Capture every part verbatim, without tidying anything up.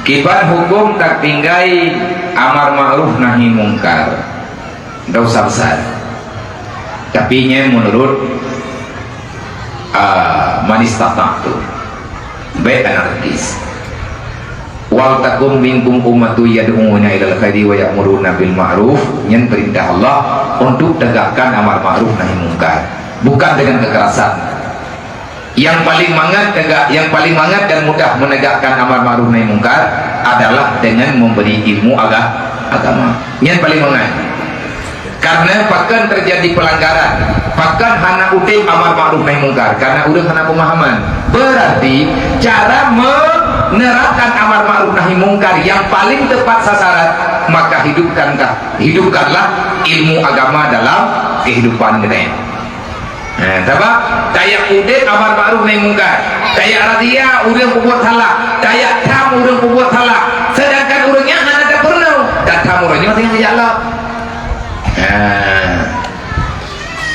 Kiban huköm tatinggai amar ma'ruf nahi mungkar, dosa besar. Tapi nyan menurut, ah, man istata'tu. Baik anarkis. "Wal takum minkum ummatun yad'una ilal khairi wa ya'muruna bil ma'ruf." Nyan perintah Allah untuk tegakkan amar ma'ruf nahi mungkar. Bukan dengan kekerasan. Yang paling mangat tegak, yang paling mangat dan mudah menegakkan amar ma'ruf nahi mungkar adalah dengan memberi ilmu aga-, agama. Nyan paling mangat. Karena pakon terjadi pelanggaran, pakon hana udeb amar ma'ruf nahi mungkar, karena ureuëng hana pemahaman. Berarti cara menerapkan amar ma'ruf nahi mungkar yang paling tepat sasaran, maka hidupkankah, hidupkanlah ilmu agama dalam kehidupan geutanyoe. Ha, sabab tajak udeb amar ma'ruf nahi mungkar, tajak razia ureuëng peubuet salah, tajak tham ureuëng peubuet salah, sedangkan ureuëng nyan hana tapeurunoe, tatham ureuëng nyan teuh nyang jak lom. Ha.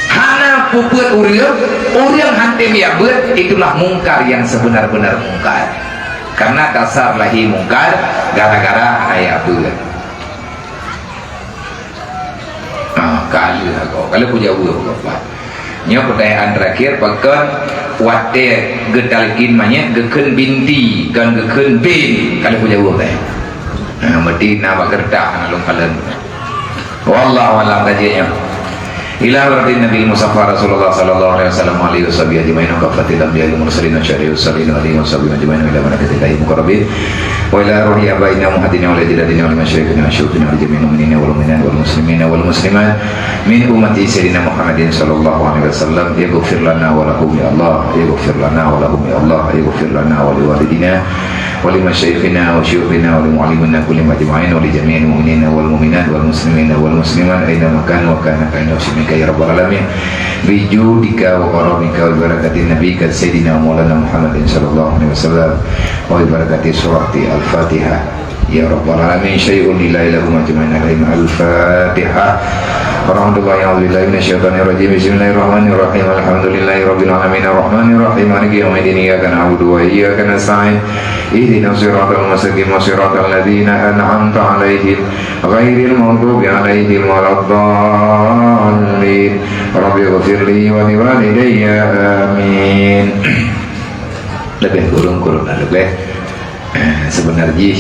Hana peubuet ureuëng, ureuëng hana tem jak beuet, itulah mungkar yang sebenar-benar mungkar. Karena dasar lahé mungkar gara-gara hana jak beuet. Ah, ka lheueh agoe, ka lheueh kujaweueb, Bapak. Nyoe pertanyaan terakhir, pakon watée geutalkin manyét geukheun binti, kon geukheun bin, ka lheueh kujaweueb tadi. Nah, meuti na bak keureutah, na lôn kalon. Wallahu a'lam, ka jeuet nyoe. Ila hadratin Nabil Mustafa Rasulullah sallallahu alaihi wasallam wa alihi wasahbihi ajmain wa kaffatil anbiya wal mursalin wa syuhada'i was salihin wa alihi wasahbihi ajmain ila malaikatillahi muqarrabin. Wa ila ruhi abaina muhaddina wa ila jadadina wa ila masyayikhina wa syuyukhina wa jami'il mu'minina wal mu'minat wal muslimina wal muslimat min ummati Sayyidina Muhammadin sallallahu alaihi wasallam. Yaghfir lana wa lahum ya Allah, yaghfir lana wa lahum ya Allah, yaghfir lana wa liwalidina wa limasyayikhina wa syuyukhina wa limuallimina kullihim ajma'in wa li jami'il mu'minina wal mu'minat wal muslimina wal muslimat aina ma kanu wa kana ka'ina muslimika ya rabbal alamin. Bi judika wa karamika wa bi barakati nabika Sayyidina wa Maulana Muhammadin sallallahu alaihi wasallam wa bi barakati surati Al-Fatihah. Ya rabbal alamin, syai'un lillahi lahum ajmain alaihim. Al-Fatihah. Warahmatullahi, a'udzubillahi minasyaitonirrajim. Bismillahirrahmanirrahim. Alhamdulillahi rabbil alamin. Arrahmanirrahim. Maliki yaumiddin. Iyyaka na'budu wa iyyaka nasta'in. Ihdinas siratal mustaqim. Siratal ladzina an'amta alaihim. Ghairil maghdubi alaihim waladdallin. Rabbighfirli wa liwalidayya. Amin. Leubeh kureueng, kureueng leubeh. Eh, seubeuna jih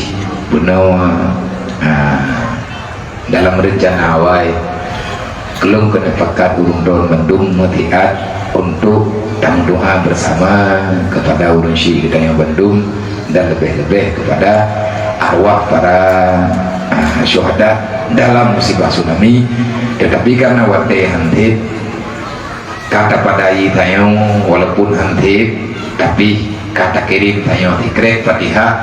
bunoe, eh, dalam reuncana awai, keu lôn keuneuk pakat ureuëng droen bandum meutiat untuk tameudoá beusama keupada ureuëng syik geutanyoe bandum dan leubeh-leubeh keupada arwah para, eh, syuhada dalam musibah tsunami. Teutapi kareuna watée hán treb, ka tapadai tanyoe walaupun hán treb, tapi ka takirém tanyoe sikrek Fatihah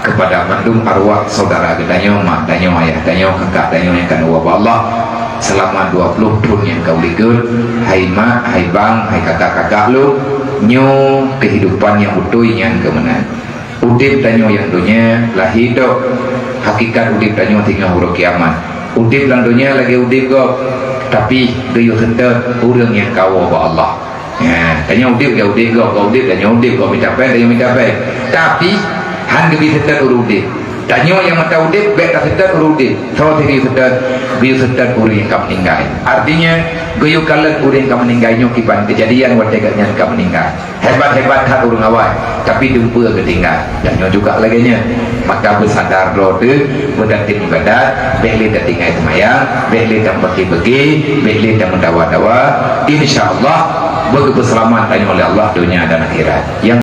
keupada mandum arwah saudara geutanyoe, mak tanyoe, ayah tanyoe, kakak tanyoe nyang ka neuwoe bak Allah seulama dua ploh thon nyang ka ulikot. Hai mak, hai bang, hai kakak-kakak lôn, nyoe keuhidupan nyang beutôi nyan keu meunan. Udeb tanyoe nyang donya lahé tok. Hakikat udeb tanyoe singoh uroe kiamat. Udeb lam donya lagée udeb gob, tapi geuyue seutôt ureuëng nyang ka woe bak Allah. Nyan, tanyoe udeb lagée udeb gob, gob udeb tanyoe udeb, gob mita péng tanyoe mita péng. Tapi hán geubri seutôt ureuëng udeb. Tanyoe nyang mata udeb bék taseutôt ureuëng udeb. Soe geuyue seutôt? Geuyue seutôt ureuëng nyang ka meuninggai. Artinya, geuyue kalon ureuëng nyang ka meuninggai nyoe kiban keujadian watée gobnyan ka meuninggai. Hebat-hebat that ureuëng awai, tapi dumpeue geutinggai. Dan nyoe juga lagée nyan. Maka beusadar droe teuh, beutateubiet ibadat, bék lé tatinggai seumayang, bék lé tapeuki-peuki, bék lé tameudawa-dawa. Insya Allah, beugeupeuselamat tanyoe lé Allah donya dan akhirat. Nyang